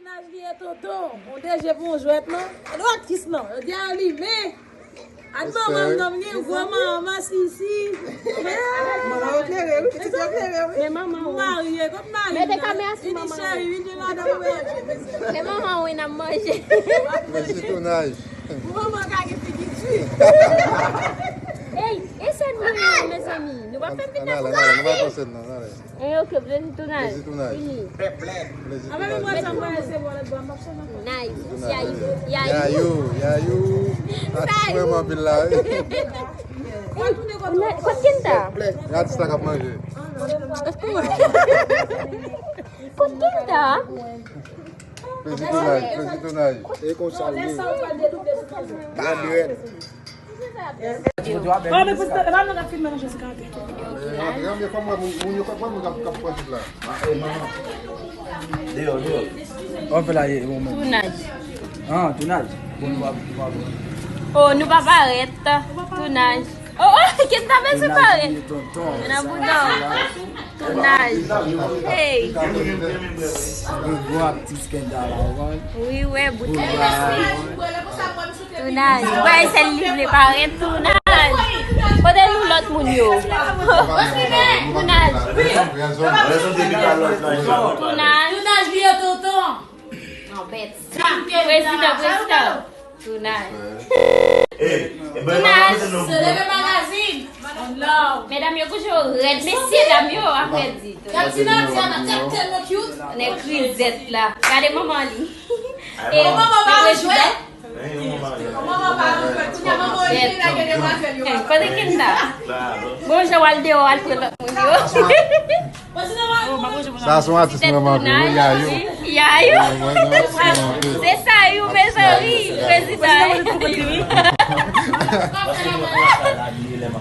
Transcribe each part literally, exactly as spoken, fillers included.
Laj li ye tonton, on D J pou yon jwèt non. Gade aktris non, yo gen alime. Ak manman m non, m gen gwo manman sisi. Manman yo klere wi, pitit yo klere wi. Men manman wi. Marye, kot mari. Mete kamera sou manman. Vini cheri, vini madanm mwen. Men manman wi n ap manje. Manje tounaj. Manman ka gen figi di. Ey, e sèn mwen an, mezanmi. Nou pa fè pita pou mari. Ann ale, ann ale, nou pa pran sèn nan, ann ale. E ok, plezi tounaj. Plezi tounaj. Fini. Plezi tounaj. Nice. Yayou. Yayou, yayou. Atis mwen anpil la wi. Ey, kote Kenta? Atis la k ap manje. Kote Kenta? Plezi tounaj, plezi tounaj. E konsa l ye. Gad rèd. Oh, men pou se pa nou k ap filme non, Jessica. Antre, antre, fò m wè moun, moun yo, fò m wè moun k ap, k ap pran tout la. Deyò, deyò. Anfè la, e, e, moman. Tounaj. Ah, tounaj. Bon, nou pa, nou pa bon. Oh, nou pa parèt. Tounaj. Oh, oh, Kenta bezwen parèt. Nan bouda. Tounaj. Hey. Gwo aktris Kenta la, ou konprann? Wi, wè, bout. Tounaj. Wè, sèl li vle parèt. Tounaj. Kote nou lòt moun yo? Tounaj. Tounaj. Tounaj li yo tonton. Anbèt. Prezidan, prezidan. Tounaj. Tounaj. Se leve magazin. Medam yo kouje yo rèd, mesye dam yo, apre di. Gad ti Nadia nan tèt tèlman cute. Nèg krizèt la. Gade manman li. E manman pa jwe. Manman pa jwe. Kounye a manman li la gen demwazèl yo. Kote Kenta? Bon, jan w al deyò, al pran lòt moun yo. Sa se yon atis mwen manke wi, Yayou. Yayou. Se sa yo, mezanmi, prezidan.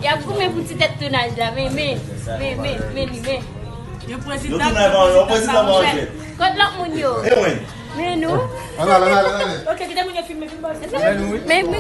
Y ap goumen pou ti tèt tounaj la, men, men, men, men, men li, men. Yo prezidan, yo prezidan manje. Kot lòt moun yo? Men nou. Ann ale, ann ale, ann ale. Ok, kite moun yo filme, filme. Men nou, wi. Men, men.